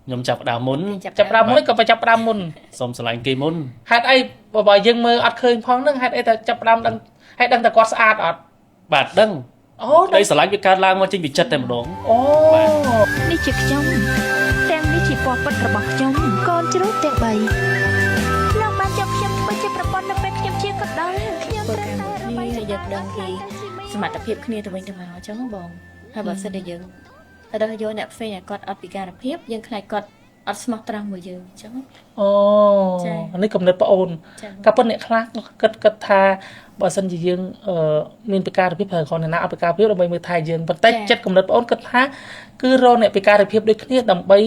ខ្ញុំចាប់ផ្ដើមមុន ចាប់ផ្ដើមមុនក៏បើចាប់ផ្ដើមមុន សូមស្រឡាញ់គេមុន ហេតុអីបើយើងមើលអត់ឃើញផងហ្នឹងហេតុអីតែចាប់ផ្ដើមដឹងហេតុដឹងតែគាត់ស្អាតអត់ បាទដឹង អូ ក្តីស្រឡាញ់វាកើតឡើងមកចេញពីចិត្តតែម្ដង អូ នេះជាខ្ញុំទាំងនេះជាពណ៌ពិតរបស់ខ្ញុំកូនជ្រូកទាំង3លោកបានយកខ្ញុំធ្វើជាប្រពន្ធនៅពេលខ្ញុំជាកណ្ដុរខ្ញុំ ធ្វើ ត្រូវ ការ តែ មួយគ្នា របាយ យើងដឹងពីសមត្ថភាពគ្នាទៅវិញទៅមកអញ្ចឹងបងហើយបើសិនជាយើងរើសយកអ្នកផ្សេងឲ្យគាត់អត់ពិការភាពយើងខ្លាចគាត់អត់ស្មោះត្រង់មួយយើងអញ្ចឹង អូ ចា៎ នេះកំណត់ប្អូន ចា៎ ក៏ប៉ុន្តែអ្នកខ្លះគិតគិតថាបើសិនជាយើងអឺមានពិការភាពត្រូវគ្រាន់តែណាអត់ពិការភាពដើម្បីមើលថែយើងប៉ុន្តែចិត្តកំណត់ប្អូនគិតថាគឺរកអ្នកពិការភាពដូចគ្នាដើម្បី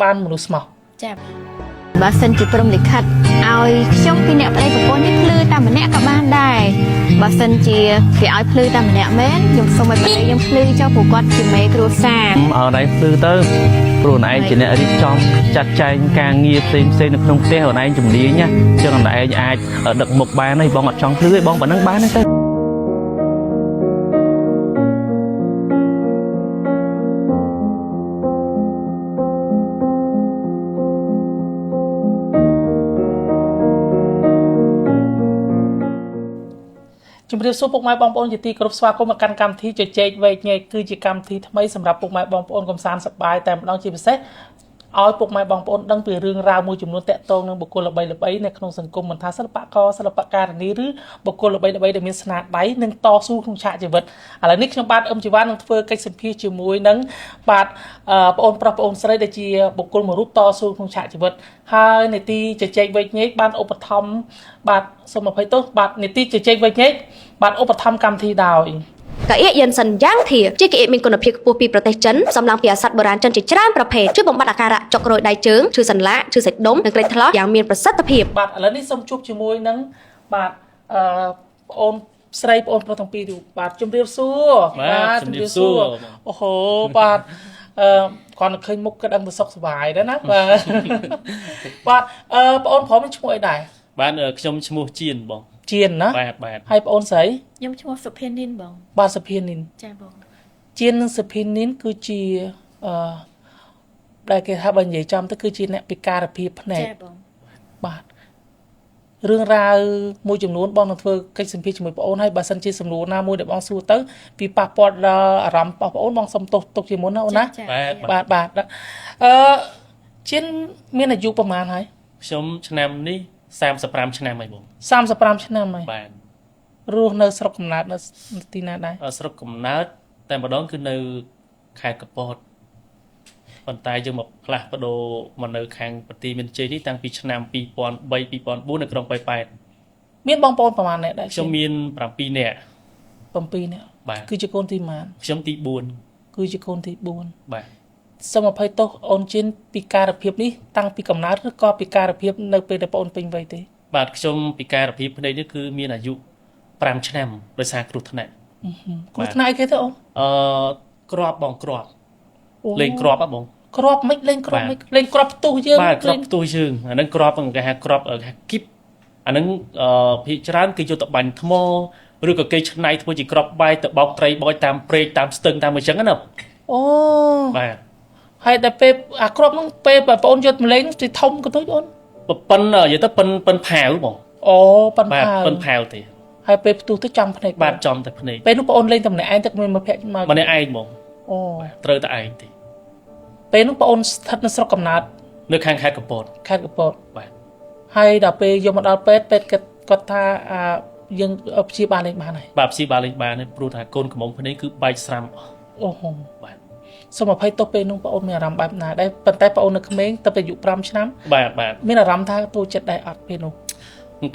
បានមនុស្សស្មោះ ចា៎ បើសិនជាព្រមលិខិតឲ្យខ្ញុំពីអ្នកប្តីប្រពន្ធនេះភ្លឺតែម្នាក់ក៏បានដែរបើសិនជាគេឲ្យភ្លឺតែម្នាក់មែនខ្ញុំសូមឲ្យប្តីខ្ញុំភ្លឺចុះព្រោះគាត់ជាមេគ្រួសារ អរឯងភ្លឺទៅព្រោះឯងជាអ្នករៀបចំចាត់ចែងការងារផ្សេងផ្សេងនៅក្នុងផ្ទះឯងជំនាញណាចឹងឯងអាចដឹកមុខបានហើយបងអត់ចង់ភ្លឺទេបងប៉ុណ្ណឹងបានទេទៅ ជំរាបសួរពុកម៉ែបងប្អូនជាទីគោរពស្វាគមន៍មកកាន់កម្មវិធីជជែកវែកញែកគឺជាកម្មវិធីថ្មីសម្រាប់ពុកម៉ែបងប្អូនកំសាន្តសប្បាយតែម្ដងជាពិសេសឲ្យពុកម៉ែបងប្អូនដឹងពីរឿងរ៉ាវមួយចំនួនតាក់ទងនឹងបុគ្គលល្បីៗនៅក្នុងសង្គមមិនថាសិល្បករសិល្បការិនីឬបុគ្គលល្បីៗដែលមានស្នាដៃនិងតស៊ូក្នុងឆាកជីវិតឥឡូវនេះខ្ញុំបាទអឹមជីវ៉ានឹងធ្វើកិច្ចសម្ភាសន៍ជាមួយនឹងបាទប្អូនប្រុសប្អូនស្រីដែលជាបុគ្គលមួយរូបតស៊ូក្នុងឆាកជីវិតហើយនេតិជជែកវែកញែកបានឧបត្ថម្ភបាទសូមអភ័យទោសបាទនេតិជជែកវែកញែកបាទឧបត្ថម្ភកម្មវិធីដោយ កៅអៀកយិនសិនយ៉ាងធាជាកៅអៀកមានគុណភាពខ្ពស់ពីប្រទេសចិនសំឡងពីឱសថបុរាណចិនជាច្រើនប្រភេទជួយបំបត្តិអាការៈចុករយដៃជើងឈឺសន្លាក់ឈឺសាច់ដុំនិងក្រិចថ្លោះយ៉ាងមានប្រសិទ្ធភាព បាទឥឡូវនេះសូមជួបជាមួយនឹងបាទអឺប្អូនស្រីប្អូនប្រុសទាំងពីររូបបាទជំរាបសួរ បាទជំរាបសួរ អូហូបាទអឺគាត់នឹងឃើញមុខក៏ដឹងទៅសុខសប្បាយដែរណាបាទបាទអឺប្អូនប្រុសមានឈ្មោះអីដែរ បាទខ្ញុំឈ្មោះជៀនបង ជៀនណា បាទបាទ ហើយប្អូនស្រី ខ្ញុំឈ្មោះសុភានីនបង បាទសុភានីន ចាបង ជៀននិងសុភានីនគឺជាអឺដែលគេថាបើនិយាយចំទៅគឺជាអ្នកពិការភាពភ្នែក ចាបង បាទរឿងរ៉ាវមួយចំនួនបងនឹងធ្វើកិច្ចសម្ភាសន៍ជាមួយប្អូនហើយបើសិនជាសំណួរណាមួយដែលបងសួរទៅពីប៉ះពាល់ដល់អារម្មណ៍របស់ប្អូនបងសុំទោសទុកជាមុនណាអូនណា ចា បាទ បាទបាទអឺជិនមានអាយុប្រហែលហើយ ខ្ញុំឆ្នាំនេះ35ឆ្នាំហើយបង 35ឆ្នាំហើយ បាទ រស់នៅស្រុកកំណើតនៅទីណាដែរ ស្រុកកំណើតតែម្ដងគឺនៅខេត្តកពតប៉ុន្តែយើងមកផ្លាស់ប្ដូរមកនៅខាងប្រទីមានជ័យនេះតាំងពីឆ្នាំ2003 2004នៅក្រុងប៉ោយប៉ែត មានបងប្អូនប្រហែលអ្នកដែរ ខ្ញុំមាន7នាក់ 7នាក់ បាទ គឺជាកូនទីប៉ុន្មាន ខ្ញុំទី គឺជាកូនទី4 4បាទ សូមអភ័យទោសអូនជិនពិការភាពនេះតាំងពីកំណើតឬក៏ពិការភាពនៅពេលដែលប្អូនពេញវ័យទេ បាទខ្ញុំពិការភាពភ្នែកនេះគឺមានអាយុ5ឆ្នាំដោយសារគ្រោះថ្នាក់ គ្រោះថ្នាក់អីគេទៅអូន អឺក្របបងក្រប អូ លេងក្របហ៎បង ក្របមិនលេងក្រប បាទ មិនលេងក្របផ្ទុះយើង បាទក្របផ្ទុះជើងអាហ្នឹងក្របហ្នឹងគេហៅក្របគេហៅគីបអាហ្នឹងអឺភាគច្រើនគេយកទៅបាញ់ថ្មឬក៏គេច្នៃធ្វើជាក្របបាយទៅបោកត្រីបោចតាមព្រែកតាមស្ទឹងតាមអញ្ចឹងណា អូ បាទ ហើយដល់ពេលអាក្របហ្នឹងពេលបងប្អូនយកមកលេងទីធំក៏ទូចអូន ប៉ិននិយាយទៅប៉ិនប៉ិនផាវបង អូប៉ិន បាទ ផាវ ប៉ិនផាវទេ ហើយពេលផ្ទុះទៅចំភ្នែក បាទចំតែភ្នែក ពេលនោះបងប្អូនលេងតែម្នាក់ឯងទឹកមានមិត្តភក្តិមកម្ នាក់ឯងបង អូ ត្រូវតែឯងទេ ពេលនោះបងប្អូនស្ថិតនៅស្រុកកំណើត នៅខាងខេត្តកពត ខេត្តកពត បាទ ហើយដល់ពេលយកមកដល់ពេទ្យពេទ្យគាត់គាត់ថាអាយើងព្យាបាលលេងបានហើយ បាទព្យាបាលលេងបានទេព្រោះថាកូនកំមុំភ្នែកគឺបែកស្រាំអស់ អូហូ បាទ សូមអភ័យទោសពេលនោះបងប្អូនមានអារម្មណ៍បែបណាដែរប៉ុន្តែបងប្អូននៅក្មេងទៅតែអាយុ5ឆ្នាំ បាទបាទ មានអារម្មណ៍ថាទូចិត្តដែរអត់ពេលនោះ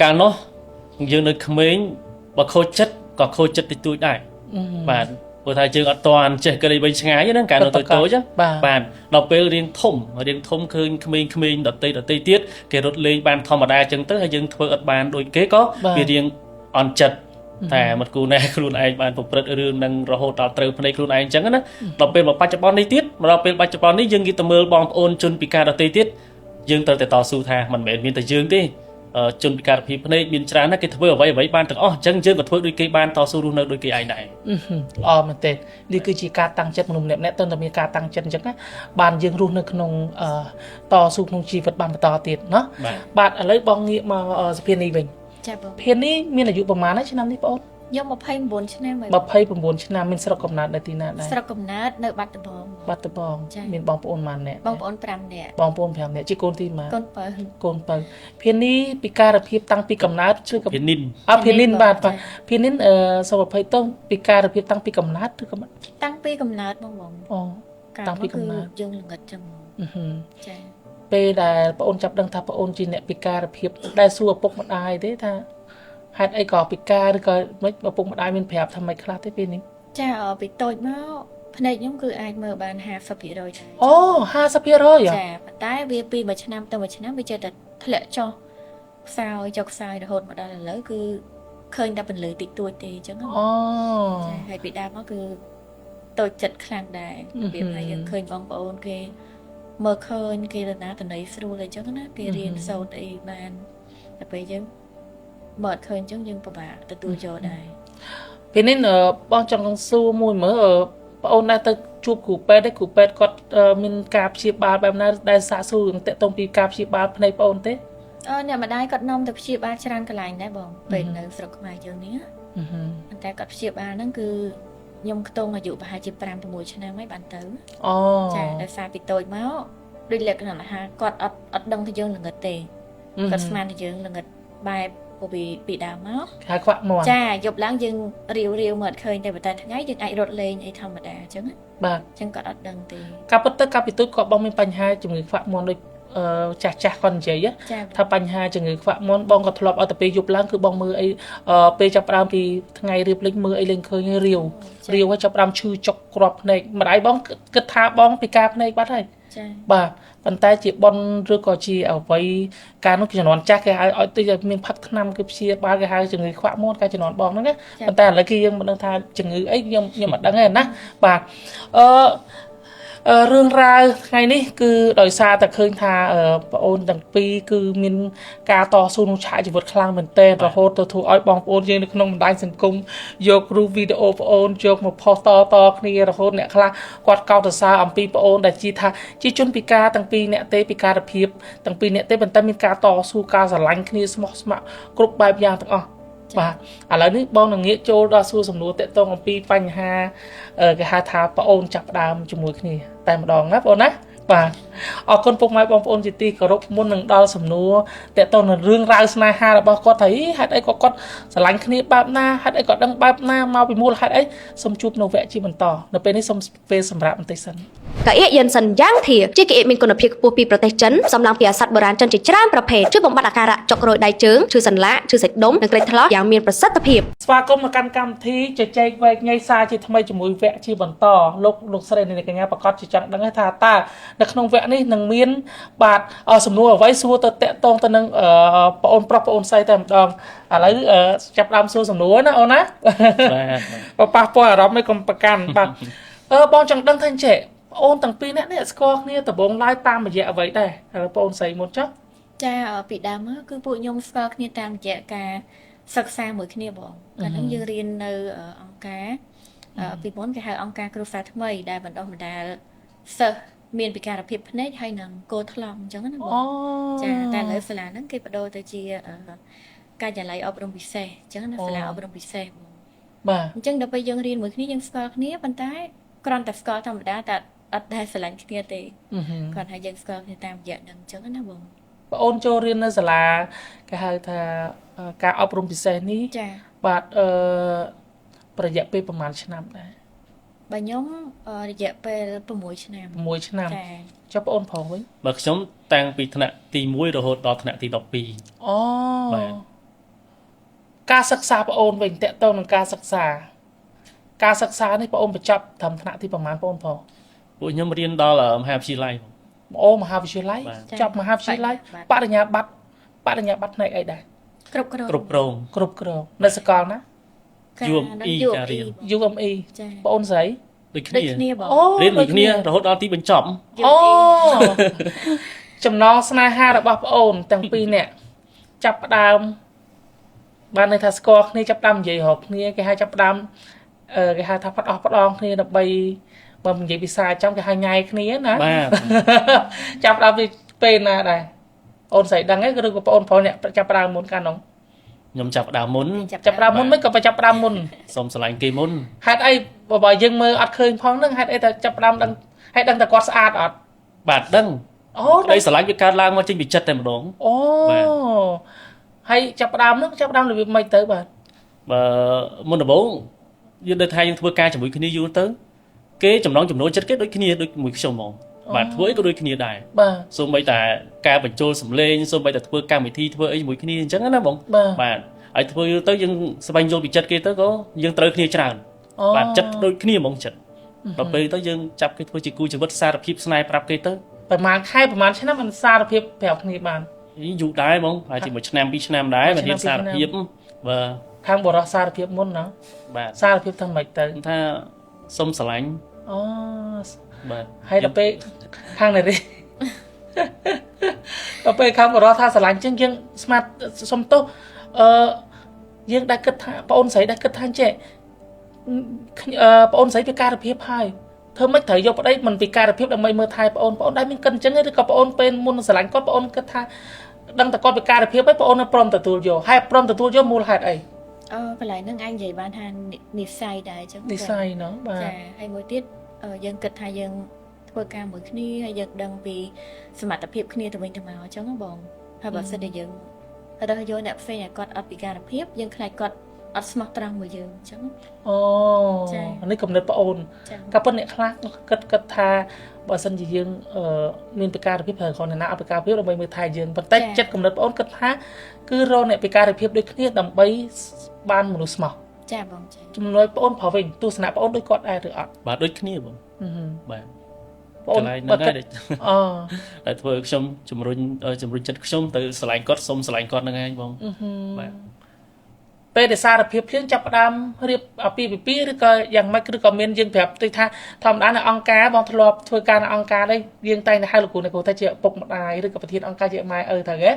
កាលនោះយើងនៅក្មេងបើខូចចិត្តក៏ខូចចិត្តតិចតួចដែរបាទព្រោះថាយើងអត់តាន់ចេះក្តីបីឆ្ងាយហ្នឹងកាលនោះតូចតូច បាទ បាទដល់ពេលរៀងធំរៀងធំឃើញក្មេងៗដតីដតីទៀតគេរត់លេងបានធម្មតាអញ្ចឹងទៅហើយយើងធ្វើអត់បានដូចគេក៏វារៀងអន់ចិត្តតែមិនគូណែខ្លួនឯងបានប្រព្រឹត្តរឿងនឹងរហូតដល់ត្រូវភ្នែកខ្លួនឯងអញ្ចឹងណាដល់ពេលមកបច្ចុប្បន្ននេះទៀតមកដល់ពេលបច្ចុប្បន្ននេះយើងងាកទៅមើលបងប្អូនជនពិការដទៃទៀតយើងត្រូវតែតស៊ូថាមិនមែនមានតែយើងទេ ជនពិការភាពភ្នែកមានច្រើនណាស់គេធ្វើអ្វីអ្វីបានទាំងអស់អញ្ចឹងយើងក៏ធ្វើដូចគេបានតស៊ូរស់នៅដូចគេឯងដែរ ល្អមែនទេនេះគឺជាការតាំងចិត្តមនុស្សម្នាក់ៗទៅតែមានការតាំងចិត្តអញ្ចឹងណាបានយើងរស់នៅក្នុងតស៊ូក្នុងជីវិតបានបន្តទៀតណាបាទឥឡូវបងងាកមកសុភានីវិញ ចាបង ភានីមានអាយុប្រហែលឆ្នាំនេះបងអូន ខ្ញុំ29ឆ្នាំហើយ 29ឆ្នាំមានស្រុកកំណើតនៅទីណាដែរ ស្រុកកំណើតនៅបាត់ដំបង បាត់ដំបងមានបងប្អូនប៉ុន្មាននាក់ បងប្អូន5នាក់ បងប្អូន5នាក់ជាកូនទីម៉ា កូនបើ កូនបើភានីពិការភាពតាំងពីកំណើតជួយ ភានីន ភានីនបាទភានីនសូមអភ័យទោសពិការភាពតាំងពីកំណើតឬក៏ តាំងពីកំណើតបងបង អូតាំងពីកំណើត យើងល្ងិតចឹងចា ពេលដែលបងអូនចាប់ដឹងថាបងអូនជាអ្នកពិការភាពដែលសួរឪពុកម្ដាយទេថាហេតុអីក៏ពិការឬក៏មិនឪពុកម្ដាយមានប្រាប់ថាម៉េចខ្លះទេពេលនេះ ចាពីតូចមកភ្នែកខ្ញុំគឺអាចមើលបាន 50% ដែរ អូ 50% ចាប៉ុន្តែវាពីមួយឆ្នាំទៅមួយឆ្នាំវាចេះតែធ្លាក់ចុះខ្សោយចុះខ្សោយរហូតមកដល់ឥឡូវគឺឃើញតែពន្លឺតិចតួចទេអញ្ចឹង អូ ចាហើយពីដើមមកគឺតូចចិត្តខ្លាំងដែររបៀបថាយើងឃើញបងប្អូនគេមើលឃើញគេរណាតន័យស្រួលអីចឹងណាគេរៀនសូត្រអីបានតែពេលយើងមើលឃើញអញ្ចឹងយើងពិបាកទទួលយកដែរ ពេលនេះបងចង់សួរមួយមើលបងអូនដែរទៅជួបគ្រូពេទ្យទេគ្រូពេទ្យគាត់មានការព្យាបាលបែបណាដែលសាកសួរតាក់ទងពីការព្យាបាលភ្នែកបងអូនទេ អ្នកម្ដាយគាត់នាំទៅព្យាបាលច្រើនកន្លែងដែរបងពេលនៅស្រុកខ្មែរយើងនេះប៉ុន្តែគាត់ព្យាបាលហ្នឹងគឺខ្ញុំខ្ទង់អាយុប្រហែលជា5 6ឆ្នាំហើយបានទៅ អូ ចាដោយសារពីតូចមកដូចលក្ខណៈថាគាត់អត់ដឹងថាយើងល្ងិតទេគាត់ស្មានថាយើងល្ងិតបែបពីដើមមក ហៅខ្វាក់មាន់ ចាយប់ឡើងយើងរាវមកអត់ឃើញតែប៉ុន្តែថ្ងៃយើងអាចរត់លេងអីធម្មតាអញ្ចឹង បាទ អញ្ចឹងគាត់អត់ដឹងទេ ការពិតទៅកាលពីទូចគាត់បងមានបញ្ហាជំងឺខ្វាក់មាន់ដូចចាស់គាត់និយាយថាបញ្ហាជំងឺខ្វាក់មាន់បងក៏ធ្លាប់ឲ្យតែពេលយប់ឡើងគឺបងមើលអីពេលចាប់ផ្ដើមពីថ្ងៃរៀបលេចមើលអីលេងឃើញរាវហើយចាប់ផ្ដើមឈឺចុកគ្រាប់ភ្នែកម្ដាយបងគិតថាបងពិការភ្នែកបាត់ហើយ ចា បាទប៉ុន្តែជាប៉ុនឬក៏ជាអ្វីការនោះជំនាន់ចាស់គេហៅឲ្យតិចមានផឹកថ្នាំគឺព្យាបាលគេហៅជំងឺខ្វាក់មាត់កាលជំនាន់បងហ្នឹងណាប៉ុន្តែឥឡូវគេយើងមិនដឹងថាជំងឺអីខ្ញុំមិនដឹងទេណាបាទរឿងរ៉ាវថ្ងៃនេះគឺដោយសារតែឃើញថាបងអូនទាំងពីរគឺមានការតស៊ូក្នុងឆាកជីវិតខ្លាំងមែនទែនរហូតទៅធ្វើឲ្យបងប្អូនយើងនៅក្នុងបណ្ដាញសង្គមយករូបវីដេអូបងអូនយកមកផុសតគ្នារហូតអ្នកខ្លះគាត់កោតសរសើរអំពីបងអូនដែលជាថាជាជនពិការទាំងពីរអ្នកទេពិការភាពទាំងពីរអ្នកទេប៉ុន្តែមានការតស៊ូការស្រឡាញ់គ្នាស្មោះស្ម័គ្រគ្រប់បែបយ៉ាងទាំងអស់បាទឥឡូវនេះបងនឹងងាកចូលដល់សួរសំណួរតាក់ទងអំពីបញ្ហាគេហៅថាប្អូនចាប់ផ្ដើមជាមួយគ្នាតែម្ដងណាបងណាបាទអរគុណពុកម៉ែបងប្អូនជាទីគោរពមុននឹងដល់សំណួរតាក់ទងនឹងរឿងរ៉ាវស្នេហារបស់គាត់ថាហេតុអីក៏គាត់ស្រឡាញ់គ្នាបែបណាហេតុអីក៏ដឹងបែបណាមកពីមូលហេតុអីសូមជួបនៅវគ្គជាបន្តនៅពេលនេះសូមពេលសម្រាប់បន្តិចសិនក ៅអៀយិនសិនយ៉ាងធាជាកៅអៀមានគុណភាពខ្ពស់ពីប្រទេសចិនសំឡើងពីអាសត្វបុរាណចិនជាច្រើនប្រភេទជួយបំបត្តិអាការៈចុករយដៃជើងឈឺសន្លាក់ឈឺសាច់ដុំនិងក្រិចថ្លោះយ៉ាងមានប្រសិទ្ធភាព ស្វាគមន៍មកកាន់កម្មវិធីជជែកវែកញែកសារជាថ្មីជាមួយវគ្គជាបន្តលោកស្រីនិងកញ្ញាប្រកាសជាចង់ដឹងថាតើនៅក្នុងវគ្គនេះនឹងមានបាទសំណួរអ្វីសួរទៅតាក់ទងទៅនឹងប្អូនប្រុសប្អូនស្រីតែម្ដងឥឡូវចាប់ដើមសួរសំណួរណាអូនណាបាទប៉ះពាល់អារម្មណ៍ឯងកុំប្រកាន់បាទបងចង់ដឹងថាអញ្ចេះបងអូនទាំងពីរនាក់នេះស្គាល់គ្នាដំបូងឡើយតាមរយៈអ្វីដែរឥឡូវបងអូនស្រីមុនចុះ ចាពីដើមមកគឺពួកខ្ញុំស្គាល់គ្នាតាមរយៈការសិក្សាមួយគ្នាបងកាលហ្នឹងយើងរៀននៅអង្គការពីមុនគេហៅអង្គការគ្រួសារថ្មីដែលបណ្ដុះបណ្ដាលសិស្សមានពិការភាពភ្នែកហើយនឹងកោថ្លង់អញ្ចឹងណាបងចាតែឥឡូវសាលាហ្នឹងគេបដូរទៅជាការិយាល័យអប់រំពិសេសអញ្ចឹងណាសាលាអប់រំពិសេសបង បាទ អញ្ចឹងដល់ពេលយើងរៀនមួយគ្នាយើងស្គាល់គ្នាប៉ុន្តែគ្រាន់តែស្គាល់ធម្មតាតែអត់ដែលស្រឡាញ់គ្នាទេគ្រាន់តែយើងស្គាល់គ្នាតាមរយៈហ្នឹងអញ្ចឹងណាបង បងអូនចូលរៀននៅសាលាគេហៅថាការអប់រំពិសេសនេះ ចា បាទរយៈពេលប្រហែលឆ្នាំដែរ បើខ្ញុំរយៈពេល6ឆ្នាំ 6ឆ្នាំ ចា ចុះបងអូនផងវិញ បើខ្ញុំតាំងពីថ្នាក់ទី1រហូតដល់ថ្នាក់ទី12 អូ បាទ ការសិក្សាបងអូនវិញតកតងនឹងការសិក្សានេះបងអូនបញ្ចប់ត្រឹមថ្នាក់ទីប្រហែលបងអូនផង ពួកខ្ញុំរៀនដល់មហាវិទ្យាល័យ អូមហាវិទ្យាល័យចប់មហាវិទ្យាល័យបរិញ្ញាបត្រផ្នែកអីដែរ គ្រប់គ្រង គ្រប់គ្រងនៅសាកលណា UME ចារៀន UME បងអូនស្រី ដូចគ្នា បង រៀនដូចគ្នារហូតដល់ទីបញ្ចប់ អូចំណងស្នេហារបស់បងអូនទាំងពីរនាក់ ចាប់ផ្ដើមបានន័យថាស្គាល់គ្នាចាប់ផ្ដើមនិយាយរកគ្នាគេហៅចាប់ផ្ដើមគេហៅថាផ្ដោះផ្ដងគ្នាដើម្បីបើនិយាយភាសាចំគេហៅញ៉ែគ្នាណា បាទ ចាប់ផ្ដើមពីពេលណាដែរអូនស្រីដឹងទេឬក៏បងប្រុសអ្នកចាប់ផ្ដើមមុនកាលនោះ ខ្ញុំចាប់ផ្ដើមមុន ចាប់ផ្ដើមមុនមិនក៏ចាប់ផ្ដើមមុន សូមស្រឡាញ់គេមុន ហេតុអីបើយើងមើលអត់ឃើញផងហ្នឹងហេតុអីតែចាប់ផ្ដើមដឹងហើយដឹងតែគាត់ស្អាតអត់ បាទដឹង អូ ក្តីស្រឡាញ់វាកើតឡើងមកចេញពីចិត្តតែម្ដង អូហើយចាប់ផ្ដើមហ្នឹងចាប់ផ្ដើមរបៀបម៉េចទៅបាទ បើមុនដំបូងយើងដូចថាយើងធ្វើការជាមួយគ្នាយូរទៅគេចំណងចំណូលចិត្តគេដូចគ្នាដូចមួយខ្ញុំហ្មងបាទធ្វើអីក៏ដូចគ្នាដែរ បាទ សូម្បីតែការបញ្ចូលសម្លេងសូម្បីតែធ្វើកម្មវិធីធ្វើអីជាមួយគ្នាអញ្ចឹងណាបងបាទហើយធ្វើយូរទៅយើងស្វែងយល់ពីចិត្តគេទៅក៏យើងត្រូវគ្នាច្រើនបាទចិត្តដូចគ្នាហ្មងចិត្តដល់ពេលទៅយើងចាប់គេធ្វើជាគូជីវិតសារភាពស្នេហ៍ប្រាប់គេទៅ ប្រហែលខែប្រហែលឆ្នាំបានសារភាពប្រាប់គ្នាបាន យូរដែរហ្មងប្រហែលជាមួយឆ្នាំ2ឆ្នាំដែរបានរៀនសារភាពបាទ ខាងបរិសសារភាពមុនណា បាទ សារភាពថាម៉េចទៅ ថាសុំស្រឡាញ់ អូ បាទ ហើយដល់ពេលខាងនារីដល់ពេលខាងបរិសថាស្រឡាញ់ចឹងយើងស្មាតសុំទោសអឺយើងដែលគិតថាបងអូនស្រីដែលគិតថាចេះបងអូនស្រីពិការភាពហើយធ្វើម៉េចត្រូវយកប្តីមិនពិការភាពដើម្បីមើលថែបងអូនបងអូនដែរមានគិតអញ្ចឹងឬក៏បងអូនពេលមុនស្រឡាញ់គាត់បងអូនគិតថាដឹងតែគាត់ពិការភាពហើយបងអូនព្រមទទួលយកហើយព្រមទទួលយកមូលហេតុអី កន្លែងហ្នឹងឯងនិយាយបានថានិស័យដែរអញ្ចឹង និស័យណោះបាទ ចាហើយមួយទៀតយើងគិតថាយើងធ្វើការមួយគ្នាហើយយើងដឹងពីសមត្ថភាពគ្នាទៅវិញទៅមកអញ្ចឹងបងហើយបើសិនជាយើងរើសយកអ្នកផ្សេងឲ្យគាត់អត់ពិការភាពយើងខ្លាចគាត់អត់ស្មោះត្រង់មួយយើងអញ្ចឹង អូនេះកំណត់ប្អូនក៏ប៉ុន្តែអ្នកខ្លះគិតថាបើសិនជាយើងមានពិការភាពត្រូវគ្រាន់តែណាអត់ពិការភាពដើម្បីមើលថែយើងប៉ុន្តែចិត្តកំណត់ប្អូនគិតថាគឺរកអ្នកពិការភាពដូចគ្នាដើម្បីបានមនុស្សស្មោះ ចាបងចា ចំណុចប្អូនប្រុសវិញទស្សនៈប្អូនដូចគាត់ដែរឬអត់ បាទដូចគ្នាបងបាទ ប្អូន បើគិតអូតែធ្វើខ្ញុំជំរុញចិត្តខ្ញុំទៅស្រឡាញ់គាត់សុំស្រឡាញ់គាត់ហ្នឹងឯងបងបាទ ពេលដែលសារភាពភ្លាមចាប់ផ្ដើមរៀបអាពាហ៍ពិពាហ៍ឬក៏យ៉ាងម៉េចឬក៏មានយើងប្រាប់តិចថាធម្មតានៅអង្គការបងធ្លាប់ធ្វើការនៅអង្គការនេះយើងតែងតែហៅលោកគ្រូអ្នកគ្រូថាជាឪពុកម្ដាយឬក៏ប្រធានអង្គការជាម៉ែឪត្រូវទេ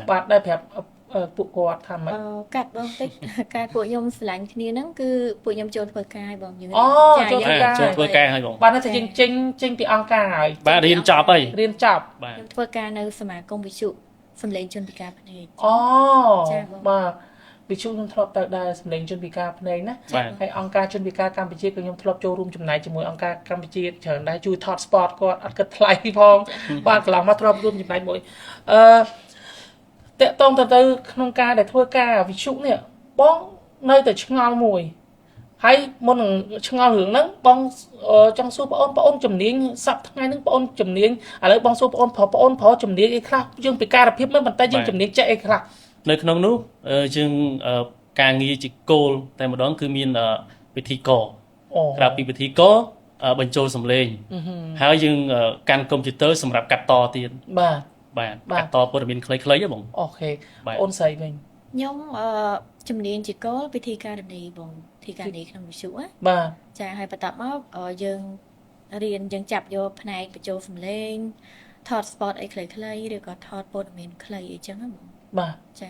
បាទដែលប្រាប់ពួកគាត់ថាម៉េច កាត់បងតិចកាលពួកខ្ញុំស្រឡាញ់គ្នាហ្នឹងគឺពួកខ្ញុំចូលធ្វើការហើយបងយើង ចូលធ្វើការ ចូលធ្វើការហើយបង បាទថាយើងចេញពីអង្គការហើយ បាទរៀនចប់ហើយ រៀនចប់ ខ្ញុំធ្វើការនៅសមាគមវិទ្យុសំឡេងជនពិការភ្នែក អូបាទវិទ្យុខ្ញុំធ្លាប់ទៅដែរសម្លេងជនពិការភ្នែកណាហើយអង្គការជនពិការកម្ពុជាក៏ខ្ញុំធ្លាប់ចូលរួមចំណែកជាមួយអង្គការកម្ពុជាច្រើនដែរជួយថត spot គាត់អត់គិតថ្លៃផងបាទកន្លងមកធ្លាប់រួមចំណែកមួយតាក់ទងទៅក្នុងការដែលធ្វើការវិទ្យុនេះបងនៅតែឆ្ងល់មួយហើយមុននឹងឆ្ងល់រឿងហ្នឹងបងចង់សួរបងប្អូនជំនាញសប្តាហ៍ថ្ងៃហ្នឹងបងអូនជំនាញឥឡូវបងសួរបងប្រុសបងប្រុសជំនាញអីខ្លះយើងពិការភាពមិនប៉ុន្តែយើងជំនាញចេះអីខ្លះ នៅក្នុងនោះយើងការងារជាគោលតែម្ដងគឺមានពិធីករក្រៅពីពិធីករបញ្ចូលសម្លេងហើយយើងកាន់កុំព្យូទ័រសម្រាប់កាត់តទៀត បាទ បាទកាត់តព័ត៌មានខ្លីៗហ៎បង OK អូនស្រីវិញ ខ្ញុំជំនាញជាគោលពិធីការនីបងពិធីការនីក្នុងវិទ្យុណា បាទ ចាហើយបន្ទាប់មកយើងរៀនយើងចាប់យកផ្នែកបញ្ចូលសម្លេងថត spot អីខ្លីៗឬក៏ថតព័ត៌មានខ្លីអីចឹងណាបង បាទ ចា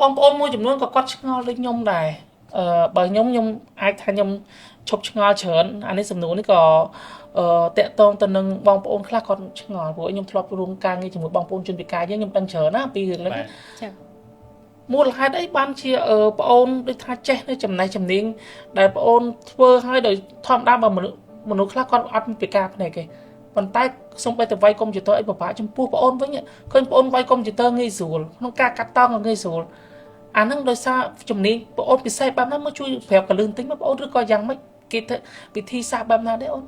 បងប្អូនមួយចំនួនក៏គាត់ឆ្ងល់ដូចខ្ញុំដែរបើខ្ញុំអាចថាខ្ញុំឈប់ឆ្ងល់ច្រើនអានេះសំណួរនេះក៏តាក់ទងទៅនឹងបងប្អូនខ្លះគាត់ឆ្ងល់ព្រោះខ្ញុំធ្លាប់រួមការងារជាមួយបងប្អូនជនពិការយើងខ្ញុំដឹងច្រើនណាពីរឿងនេះ ចា មូលហេតុអីបានជាប្អូនដូចថាចេះនៅចំណេះជំនាញដែលប្អូនធ្វើឲ្យដោយធម្មតាបើមនុស្សខ្លះគាត់អត់មានពិការភ្នែកទេប៉ុន្តែសូម្បីតែវាយកុំព្យូទ័រអីពិបាកចំពោះប្អូនវិញឃើញប្អូនវាយកុំព្យូទ័រងាយស្រួលក្នុងការកាត់តក៏ងាយស្រួលអាហ្នឹងដោយសារជំនាញប្អូនពិសេសបែបណាមកជួយប្រាប់កលឹះបន្តិចមកប្អូនឬក៏យ៉ាងម៉េចគេធ្វើពិធីសាស្ត្របែបណាទេអូន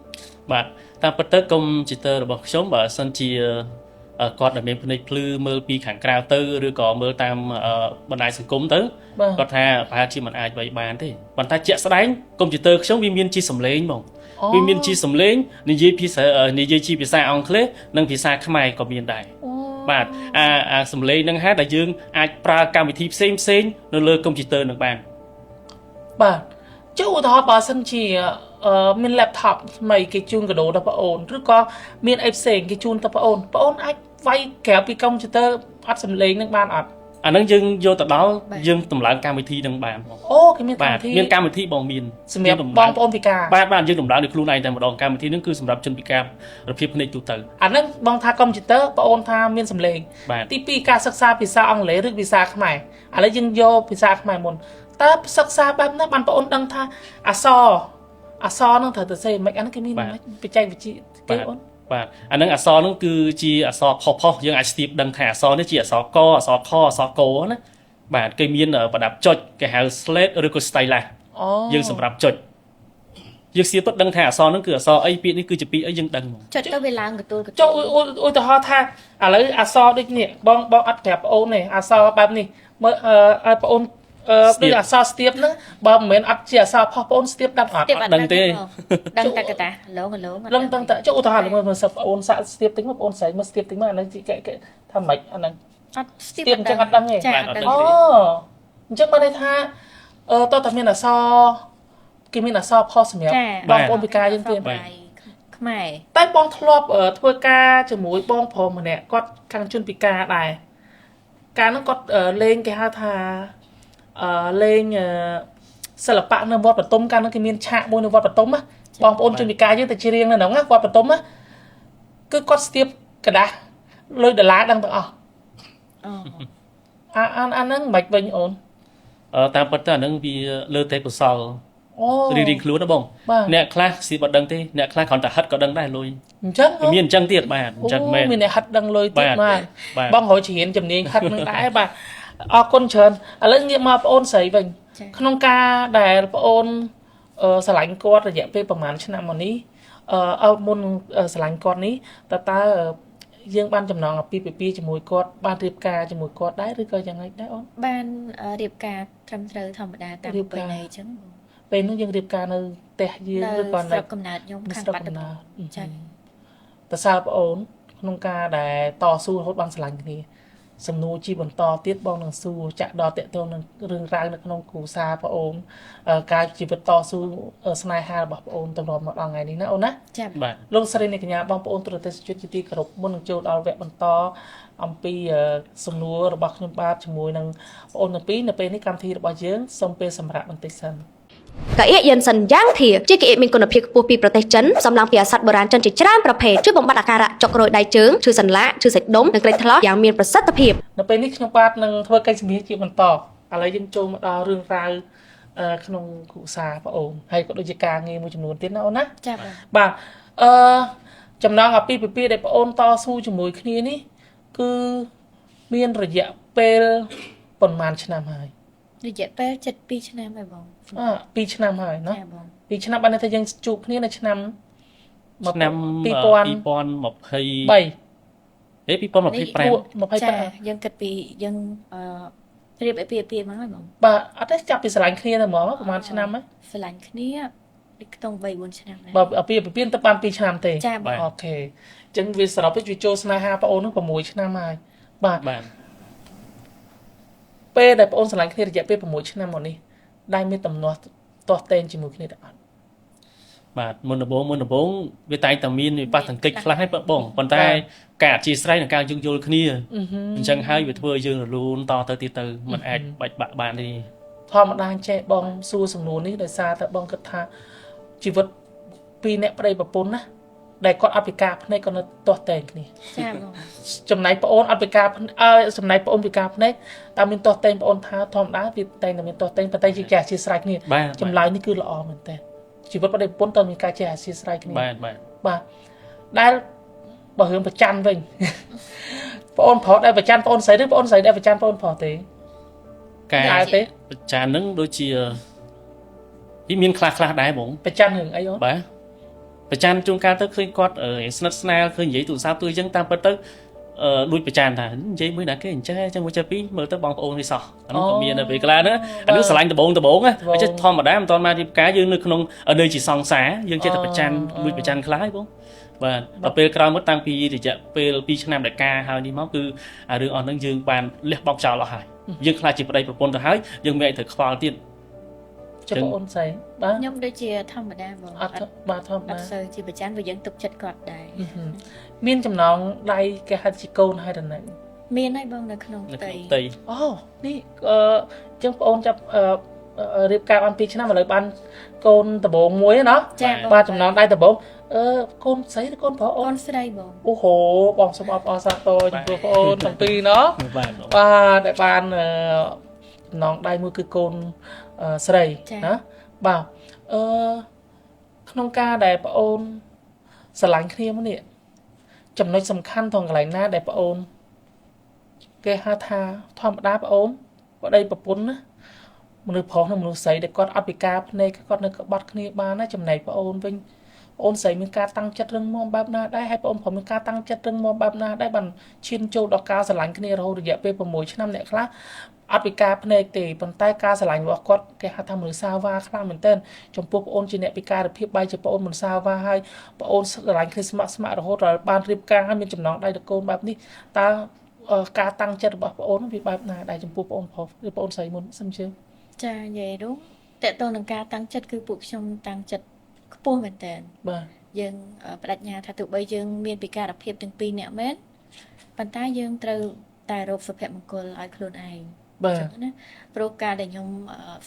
បាទតាមពិតទៅកុំព្យូទ័ររបស់ខ្ញុំបើសិនជាគាត់ដែលមានភ្នែកភ្លឺមើលពីខាងក្រៅទៅឬក៏មើលតាមបណ្ដាញសង្គមទៅគាត់ថាប្រហែលជាមិនអាចវាយបានទេប៉ុន្តែជាក់ស្ដែងកុំព្យូទ័រខ្ញុំវាមានជាសំឡេងហ្មងវាមានជាសំឡេងនិយាយភាសានិយាយជាភាសាអង់គ្លេសនិងភាសាខ្មែរក៏មានដែរបាទអាសំឡេងហ្នឹងហើយដែលយើងអាចប្រើកម្មវិធីផ្សេងផ្សេងនៅលើកុំព្យូទ័រនឹងបាន បាទចុះឧទាហរណ៍បើសិនជាមាន laptop ថ្មីគេជូនកាដូដល់ប្អូនឬក៏មានអីផ្សេងគេជូនទៅប្អូនប្អូនអាចវាយក្រៅពីកុំព្យូទ័រអត់សំឡេងនឹងបានអត់ អាហ្នឹងយើងយកទៅដល់យើងតម្លើងកម្មវិធីនឹងបានបង អូគេមានកម្ម បាទ វិធី មានកម្មវិធីបងមាន សម្រាប់ យើង បងប្អូនពិការ បាទបាទយើងតម្លើងដោយខ្លួនឯងតែម្ដងកម្មវិធីហ្នឹងគឺសម្រាប់ជនពិការភាពភ្នែកទូទៅ អាហ្នឹងបងថាកុំព្យូទ័របងអូនថាមានសំឡេង បាទ ទី2ការសិក្សាភាសាអង់គ្លេសឬភាសាខ្មែរឥឡូវយើងយកភាសាខ្មែរមុនតើសិក្សាបែបណាបានបងអូនដឹងថាអក្សរអក្សរហ្នឹងត្រូវទៅសេមិនអាហ្នឹងគេមានមិនបច្ចេកវិទ្យាគេអូន បាទអាហ្នឹងអក្សរហ្នឹងគឺជាអក្សរផុសផុសយើងអាចស្ទាបដឹងថាអក្សរនេះជាអក្សរកអក្សរខអក្សរកណាបាទគេមានប្រដាប់ចុចគេហៅ slate ឬក៏ stylus អូ យើងសម្រាប់ចុចយើងស្ទាបទៅដឹងថាអក្សរហ្នឹងគឺអក្សរអីពាក្យនេះគឺជាពាក្យអីយើងដឹងហ្មង ចុចទៅវាឡើងកទួលក ចុះឧទាហរណ៍ថាឥឡូវអក្សរដូចនេះបងបងអត់ប្រាប់បងអូនទេអក្សរបែបនេះមើលឲ្យបងអូនដូចអក្សរស្ទាបហ្នឹងបើមិនមែនអត់ជាអក្សរផុសបងអូនស្ទាបដឹងអត់ ទៀតអត់ដឹងទេដឹងតែកតាឡងឡង លឹងតឹងតចុះឧទាហរណ៍មើលមើលសិបអូនសាក់ស្ទាបតិចមកបងអូនស្រីមើលស្ទាបតិចមកអានេះគេគេថាម៉េចអាហ្នឹង អត់ស្ទាប ស្ទាបអញ្ចឹងអត់ដឹងទេ ចាអត់ដឹង អូអញ្ចឹងបានន័យថាអឺតើតើមានអក្សរគេមានអក្សរផុសសម្រាប់ ចា បងប្អូនពិការយើងទៀត ខ្មែរ តែបងធ្លាប់ធ្វើការជាមួយបងប្រុសម្នាក់គាត់ខាងជនពិការដែរកាលហ្នឹងគាត់លេងគេហៅថាអឺលេងសិល្បៈនៅវត្តបតុមកាលហ្នឹងគេមានឆាកមួយនៅវត្តបតុមណាបងប្អូនជនពិការយើងទៅច្រៀងនៅហ្នឹងណាវត្តបតុមណាគឺគាត់ស្ទាបกระดาษលុយដុល្លារដឹងទាំងអស់ អូ អាអាអាហ្នឹងមិនវិញអូន តាមពិតទៅអាហ្នឹងវាលើទេពកោសល អូ រៀងៗខ្លួនណាបង បាទ អ្នកខ្លះស៊ីអត់ដឹងទេអ្នកខ្លះគ្រាន់តែហិតក៏ដឹងដែរលុយ អញ្ចឹងហ៎ វាមានអញ្ចឹងទៀតបាទអញ្ចឹងមែន អូមានអ្នកហិតដឹងលុយទៀត បាទ បាទ បាទ បងរកជារៀនជំនាញហិតនឹងដែរបាទអរគុណច្រើនឥឡូវងាកមកប្អូនស្រីវិញ ចា ក្នុងការដែលប្អូនស្រឡាញ់គាត់រយៈពេលប្រហែលឆ្នាំមកនេះអឺមុនស្រឡាញ់គាត់នេះតើយើងបានចំណងអាពាហ៍ពិពាហ៍ជាមួយគាត់បានរៀបការជាមួយគាត់ដែរឬក៏យ៉ាងម៉េចដែរអូន បានរៀបការត្រឹមត្រូវធម្មតាតាម រៀបការ ប្រពៃណីអញ្ចឹងបង ពេលនោះយើងរៀបការនៅផ្ទះយើង នៅ ឬក៏នៅ ស្រុកកំណើតខ្ញុំ នៅ ខាងបាត់ ស្រុកកំណើ ដំបង ត ចា តើសើប្អូនក្នុងការដែលតស៊ូរហូតបានស្រឡាញ់គ្នាសំណួរជាបន្តទៀតបងនឹងសួរចាក់ដល់តកតងនឹងរឿងរ៉ាវនៅក្នុងគ្រួសារប្អូនការជីវិតតស៊ូស្នេហារបស់ប្អូនទម្រាំមកដល់ថ្ងៃនេះណាអូនណា ចា បាទ លោកស្រីអ្នកកញ្ញាបងប្អូនទូរទស្សនិកជនជាទីគោរពមុននឹងចូលដល់វគ្គបន្តអំពីសំណួររបស់ខ្ញុំបាទជាមួយនឹងប្អូនទាំងពីរនៅពេលនេះកម្មវិធីរបស់យើងសូមពេលសម្រាប់បន្តិចសិន កៅអៀយិនសិនយ៉ាងធាជាកៅអៀមានគុណភាពខ្ពស់ពីប្រទេសចិនសំឡើងពីអាសត្វបុរាណចិនជាច្រើនប្រភេទជួយបំបត្តិអាការៈចុករយដៃជើងឈឺសន្លាក់ឈឺសាច់ដុំនិងក្រិចថ្លោះយ៉ាងមានប្រសិទ្ធភាព នៅពេលនេះខ្ញុំបាទនឹងធ្វើកិច្ចសម្ភាសន៍ជាបន្តឥឡូវយើងចូលមកដល់រឿងរ៉ាវក្នុងគ្រួសារប្អូនហើយក៏ដូចជាការងារមួយចំនួនទៀតណាអូនណា ចាបង បាទអឺចំណងអាពាហ៍ពិពាហ៍ដែលប្អូនតស៊ូជាមួយគ្នានេះគឺមានរយៈពេលប៉ុន្មានឆ្នាំហើយ រយៈពេល72ឆ្នាំហើយបង អ2ឆ្នាំហើយណោះ ចាបង 2ឆ្នាំបានន័យថាយើងជួបគ្នានៅឆ្នាំ ឆ្នាំ 2003 2020ហេ2025 ចា 25 យើងគិតពីយើងអឺរៀបអាពាហ៍ពិពាហ៍មកហើយបង បាទអត់ទេចាប់ពីស្រឡាញ់គ្នាទៅហ្មងប្រហែលឆ្នាំហ្នឹង ស្រឡាញ់គ្នាដូចខ្ទង់3 4ឆ្នាំដែរ បើអាពាហ៍ពិពាហ៍ទៅបាន2ឆ្នាំទេ ចាបង អូខេអញ្ចឹងវាសរុបទៅវាចូលស្នេហាប្អូនហ្នឹង6ឆ្នាំហើយបាទ បាទ ពេលដែលប្អូនស្រឡាញ់គ្នារយៈពេល6ឆ្នាំមកនេះដែលមានទំនាស់ទាស់ទែងជាមួយគ្នាដែរអត់ បាទមុនដំបូងវាតែងតែមានវិបត្តិសង្គិចខ្លះហើយបងប៉ុន្តែការអធិស្ឋាននិងការយោគយល់គ្នាអញ្ចឹងហើយវាធ្វើឲ្យយើងរលូនតទៅទៀតទៅมันអាចបាច់បាក់បានទេ ធម្មតាចេះបងសួរសំណួរនេះដោយសារតែបងគិតថាជីវិតពីរអ្នកប្តីប្រពន្ធណាដែលគាត់អត់ពិការភ្នែកក៏នៅទាស់ទែងគ្នា ចាបង ចំណែកប្អូនអត់ពិការចំណែកប្អូនពិការភ្នែកតើមានទាស់ទែងប្អូនថាធម្មតាវាតែងតែមានទាស់ទែងប៉ុន្តែជាចេះអធិស្ឋានគ្នាចម្លើយនេះគឺល្អមែនតើជីវិតប្តីប្រពន្ធតើមានការចេះអធិស្ឋានគ្នា បាទបាទ បាទដែលបើរឿងប្រច័នវិញប្អូនប្រុសដែលប្រច័នប្អូនស្រីឬប្អូនស្រីដែលប្រច័នប្អូនប្រុសទេ ការ ទេ ប្រច័នហ្នឹងដូចជាវាមានខ្លះខ្លះដែរបង ប្រច័នរឿងអីអូន បាទប្រច័នជួនកាលទៅឃើញគាត់ស្និទ្ធស្នាលឃើញនិយាយទូរស័ព្ទទូអញ្ចឹងតាមពិតទៅលួចប្រច័នថានិយាយមួយណាគេអញ្ចឹងអញ្ចឹងមួយចេះពីរមើលទៅបងប្អូនគេសោះអានោះក៏មានដែរពេលខ្លះណាអានោះស្រឡាញ់ដបងដបងណាចេះធម្មតាមិនតាន់មករៀបការយើងនៅក្នុងនៅជាសង្សារយើងចេះតែប្រច័នលួចប្រច័នខ្លះហើយបងបាទដល់ពេលក្រោយមកតាំងពីរយៈពេល2ឆ្នាំដែលការហើយនេះមកគឺអារឿងអស់ហ្នឹងយើងបានលះបង់ចោលអស់ហើយយើងខ្លះជាប្តីប្រពន្ធទៅហើយយើងមិនអាចត្រូវខ្វល់ទៀត ចុះបងអូនស្រីបាទ ខ្ញុំដូចជាធម្មតាបង អត់បាទធម្មតា អត់សូវជាប្រច័នព្រោះយើងទុកចិត្តគាត់ដែរ មានចំណងដៃគេហៅជាកូនហើយដល់នៅ មានហើយបងនៅក្នុង នៅ ផ្ទៃ ក្នុងផ្ទៃ អូនេះអឺអញ្ចឹងបងអូនចាប់អឺរៀបការបាន2ឆ្នាំឥឡូវបានកូនដំបងមួយណា ចាបង បាទចំណងដៃដំបងអឺកូនស្រីឬកូនប្រុសអូ កូ ន នស្រីបង អូហូបងសូមអបអរសាទរចំពោះបងអូនទាំងពីរណោះ បាទបង បាទដែលបានអឺចំណងដៃមួយគឺកូនអឺស្រីណាបាទអឺក្នុងការដែលបងអូនស្រឡាញ់គ្នាមកនេះចំណុចសំខាន់ត្រង់កន្លែងណាដែលបងអូនគេហៅថាធម្មតាបងអូនប្តីប្រពន្ធណាមនុស្សប្រុសនិងមនុស្សស្រីដែលគាត់អត់ពិការភ្នែកគាត់នៅក្បត់គ្នាបានណាចំណែកបងអូនវិញបងអូនស្រីមានការតាំងចិត្តរឹងមាំបែបណាដែរហើយបងអូនប្រុសមានការតាំងចិត្តរឹងមាំបែបណាដែរបានឈានចូលដល់ការស្រឡាញ់គ្នារហូតរយៈពេល6ឆ្នាំអ្នកខ្លះអត់ពិការភ្នែកទេប៉ុន្តែការស្រឡាញ់របស់គាត់គេហៅថាមនុស្សសាវ៉ាខ្លាំងមែនទែនចំពោះបងអូនជាអ្នកពិការភាពបែរជាបងអូនមិនសាវ៉ាហើយបងអូនស្រឡាញ់គ្នាស្ម័គ្រស្ម័គ្ររហូតដល់បានរៀបការហើយមានចំណងដៃតកូនបែបនេះតើការតាំងចិត្តរបស់បងអូនវាបែបណាដែរចំពោះបងអូនប្រុសឬបងអូនស្រីមុនសិនជឿ ចានិយាយរួមតកតងនឹងការតាំងចិត្តគឺពួកខ្ញុំតាំងចិត្តខ្ពស់មែនតើ បាទ យើងបដិញ្ញាថាទោះបីយើងមានពិការភាពទាំងពីរនាក់មែនប៉ុន្តែយើងត្រូវតែរកសុភមង្គលឲ្យខ្លួនឯង បាទ ចឹងណាព្រោះការដែលខ្ញុំ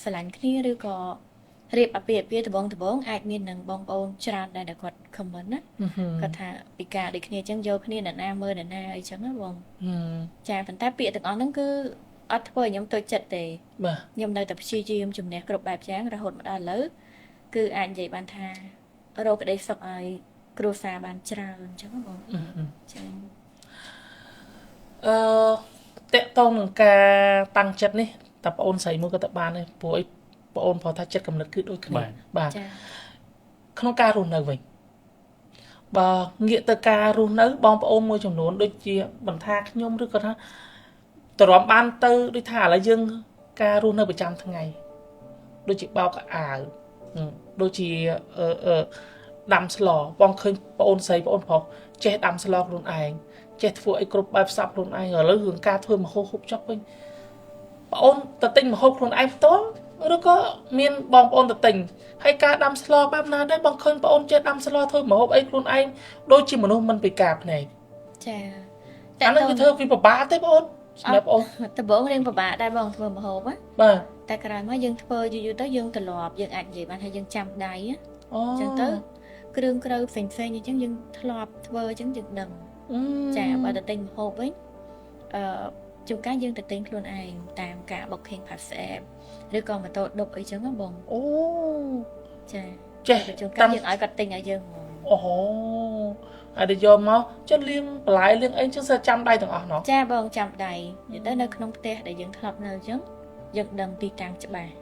ស្រឡាញ់គ្នាឬក៏រៀបអាពាហ៍ពិពាហ៍ដបងអាចមាននឹងបងប្អូនច្រើនដែរដែលគាត់ comment ណាគាត់ថាពិការដូចគ្នាចឹងយកគ្នាអ្នកណាមើលអ្នកណាអីចឹងណាបងចាប៉ុន្តែពាក្យទាំងអស់ហ្នឹងគឺអត់ធ្វើឲ្យខ្ញុំតូចចិត្តទេ បាទ ខ្ញុំនៅតែព្យាយាមជំនះគ្រប់បែបយ៉ាងរហូតមកដល់ឥឡូវគឺអាចនិយាយបានថារកក្តីសុខឲ្យគ្រួសារបានច្រើនអញ្ចឹងបងចា អឺតកតងនឹងការតាំងចិត្តនេះតែបងអូនស្រីមួយក៏តបានដែរព្រោះអីបងអូនព្រោះថាចិត្តកំណត់គឺដូចគ្នាបាទ ចា ក្នុងការរស់នៅវិញបើងាកទៅការរស់នៅបងប្អូនមួយចំនួនដូចជាបន្ថាខ្ញុំឬក៏ថាទ្រាំបានទៅដូចថាឥឡូវយើងការរស់នៅប្រចាំថ្ងៃដូចជាបោកអាវដូចជាអឺដាំស្លបងឃើញបងអូនស្រីបងអូនប្រុសចេះដាំស្លខ្លួនឯងចេះធ្វើអីគ្រប់បែបសັບខ្លួនឯងឥឡូវរឿងការធ្វើម្ហូបហូបចុកវិញបងអូនទៅទិញម្ហូបខ្លួនឯងផ្ទាល់ឬក៏មានបងប្អូនទៅទិញហើយការដាំស្លបែបណាដែរបងឃើញបងអូនចេះដាំស្លធ្វើម្ហូបអីខ្លួនឯងដូចជាមនុស្សមិនពិការភ្នែក ចា អានឹងវាធ្វើវាពិបាកទេបងអូនសម្រាប់អូន ដំបូងរៀងពិបាកដែរបងធ្វើម្ហូបណា បាទ តែក្រោយមកយើងធ្វើយូរៗទៅយើងត្រឡប់យើងអាចនិយាយបានថាយើងចាំដៃ អូ អញ្ចឹងទៅគ្រឿងក្រៅផ្សេងៗអញ្ចឹងយើងធ្លាប់ធ្វើអញ្ចឹងយើងដឹងចាបើទៅទិញម្ហូបវិញអឺជួនកាលយើងទៅទិញខ្លួនឯងតាមការ booking pass app ឬក៏ម៉ូតូឌុបអីចឹងណាបង អូ ចា ចេះ ជួនកាលយើងឲ្យគាត់ទិញឲ្យយើងហ្មង អូហើយទៅយកមកចុះលាងបន្លែលាងអីចឹងសើចាំដៃទាំងអស់ណោះ ចាបងចាំដៃនិយាយទៅនៅក្នុងផ្ទះដែលយើងធ្លាប់នៅអញ្ចឹងយើងដឹងទីតាំងច្បាស់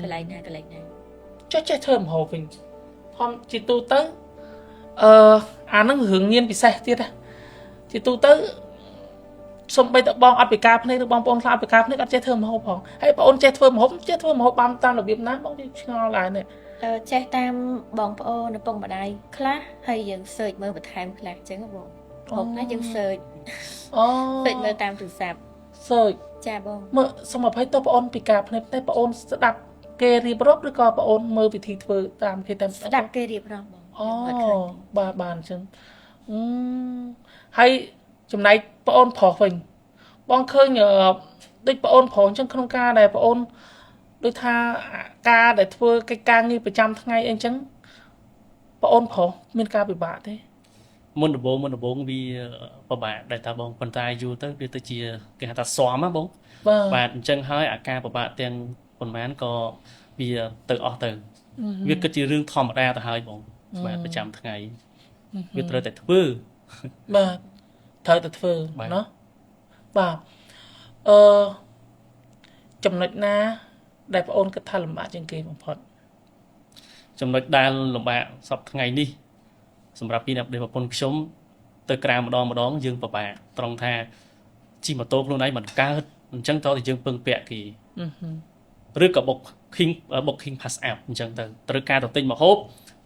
កន្លែងណាកន្លែងណា ចេះចេះធ្វើម្ហូបវិញធម្មជាទូទៅអានឹងរឿងញៀនពិសេសទៀតណាជាទូទៅសំបីតបងអត់ពិការភ្នែកឬបងប្អូនខ្លះអត់ពិការភ្នែកអត់ចេះធ្វើម្ហូបផងហើយបងអូនចេះធ្វើម្ហូបចេះធ្វើម្ហូបបានតាមរបៀបណាបងវាឆ្ងល់ដែរនេះ ចេះតាមបងប្អូនឪពុកម្ដាយខ្លះហើយយើង search មើលបន្ថែមខ្លះអញ្ចឹងបងហូបណាយើង search អូ search មើលតាមទូរស័ព្ទ search ចាបង មើលសូមអភ័យទោសបងអូនពិការភ្នែកតែបងអូនស្ដាប់គេរៀបរាប់ឬក៏បងអូនមើលវិធីធ្វើតាមគេតាម ស្ដាប់គេរៀបរាប់បង អូបាទបាទអញ្ចឹងហើយចំណែកបងអូនប្រុសវិញបងឃើញដូចបងអូនប្រុសអញ្ចឹងក្នុងការដែលបងអូនដូចថាការដែលធ្វើកិច្ចការងារប្រចាំថ្ងៃអីអញ្ចឹងបងអូនប្រុសមានការពិបាកទេ មុនដំបូងវាពិបាកដែរតាបងប៉ុន្តែយូរទៅវាទៅជាគេហៅថាស៊ាំណាបងបាទអញ្ចឹងហើយអាការពិបាកទាំងប៉ុន្មានក៏វាទៅអស់ទៅវាគិតជារឿងធម្មតាទៅហើយបងបាទប្រចាំថ្ងៃវាត្រូវតែធ្វើ បាទត្រូវតែធ្វើណោះបាទអឺចំណុចណាដែលបងអូនគិតថាលំបាកជាងគេបំផុត ចំណុចដែលលំបាកសប្តាហ៍ថ្ងៃនេះសម្រាប់ពីអ្នកប្រពន្ធខ្ញុំទៅក្រៅម្ដងយើងពិបាកត្រង់ថាជិះម៉ូតូខ្លួនឯងមិនកើតអញ្ចឹងតើយើងពឹងពាក់គេឬក៏ booking pass app អញ្ចឹងទៅត្រូវការទៅទិញម្ហូប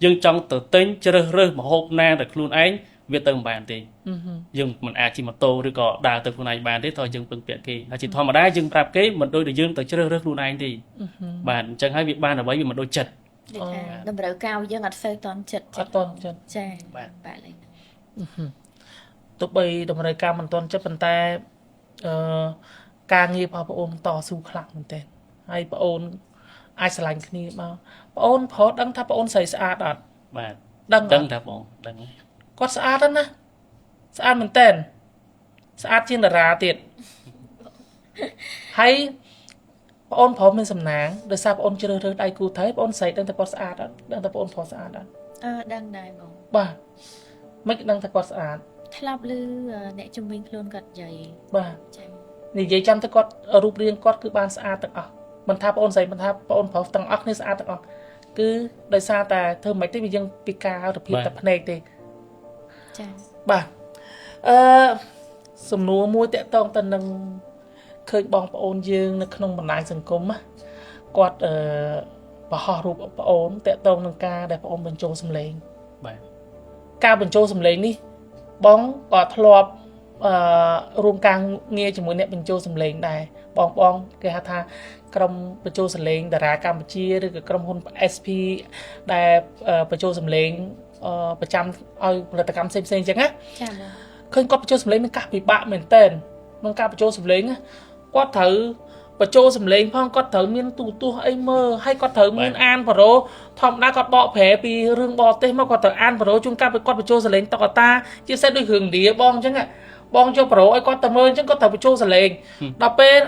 យើងចង់ទៅទិញជ្រើសរើសម្ហូបណាដែលខ្លួនឯងវាទៅមិនបានទេយើងមិនអាចជិះម៉ូតូឬក៏ដើរទៅខ្លួនឯងបានទេតើយើងពឹងពាក់គេហើយជាធម្មតាយើងប្រាប់គេមិនដូចតែយើងទៅជ្រើសរើសខ្លួនឯងទេបាទអញ្ចឹងហើយវាបានអ្វីវាមិនដូចចិត្ត ដូចថាតម្រូវការយើងអត់សូវតន់ចិត្ត អត់តន់ចិត្ត ចាបាទបាទលេង ទោះបីតម្រូវការមិនតន់ចិត្តប៉ុន្តែ អឺការងាររបស់ប្អូនតស៊ូខ្លាំងមែនទែនហើយប្អូនអាចស្រឡាញ់គ្នាមកប្អូនប្រុសដឹងថាប្អូនស្រីស្អាតអត់ បាទ ដឹង ដឹងថាបងដឹង គាត់ស្អាតណាស់ស្អាតមែនទែនស្អាតជាងតារាទៀតហើយប្អូនប្រុសមានសំណាងដោយសារប្អូនជ្រើសរើសដៃគូថៃប្អូនស្រីដឹងថាគាត់ស្អាតអត់ដឹងថាប្អូនប្រុសស្អាតអត់ អឺដឹងដែរបង បាទមិនដឹងថាគាត់ស្អាត ធ្លាប់ឮអ្នកជំនាញខ្លួនគាត់និយាយ បាទ ចា៎ និយាយចាំទៅគាត់រូបរាងគាត់គឺបានស្អាតទាំងអស់មិនថាប្អូនស្រីមិនថាប្អូនប្រុសទាំងអស់គ្នាស្អាតទាំងអស់គឺដោយសារតែធ្វើមិនទេវាយើងពិការភាពតែភ្នែកទេ ចា៎ បាទអឺសំណួរមួយតាក់ទងទៅនឹងឃើញបងប្អូនយើងនៅក្នុងបណ្ដាញសង្គមណាគាត់អឺបង្ហោះរូបប្អូនតាក់ទងនឹងការដែលប្អូនបញ្ចូលសម្លេង បាទ ការបញ្ចូលសម្លេងនេះបងក៏ធ្លាប់អឺរួមការងារជាមួយអ្នកបញ្ចូលសម្លេងដែរបងបងគេហៅថាក្រុមបញ្ចូលសម្លេងតារាកម្ពុជាឬក៏ក្រុមហ៊ុន SP ដែលបញ្ចូលសម្លេងប្រចាំឲ្យផលិតកម្មផ្សេងៗអញ្ចឹងណា ចា៎បង ឃើញគាត់បញ្ចូលសម្លេងមានការពិបាកមែនតើក្នុងការបញ្ចូលសម្លេងគាត់ត្រូវបញ្ចូលសម្លេងផងគាត់ត្រូវមានទូទស្សន៍អីមើលហើយគាត់ត្រូវមានអានប្រូធម្មតាគាត់បកប្រែពីរឿងបរទេសមកគាត់ត្រូវអានប្រូជួនកាលគាត់បញ្ចូលសម្លេងតុក្កតាជាពិសេសដូចរឿងឥណ្ឌាបងអញ្ចឹងបងយកប្រូឲ្យគាត់ទៅមើលអញ្ចឹងគាត់ត្រូវបញ្ចូលសម្លេងដល់ពេល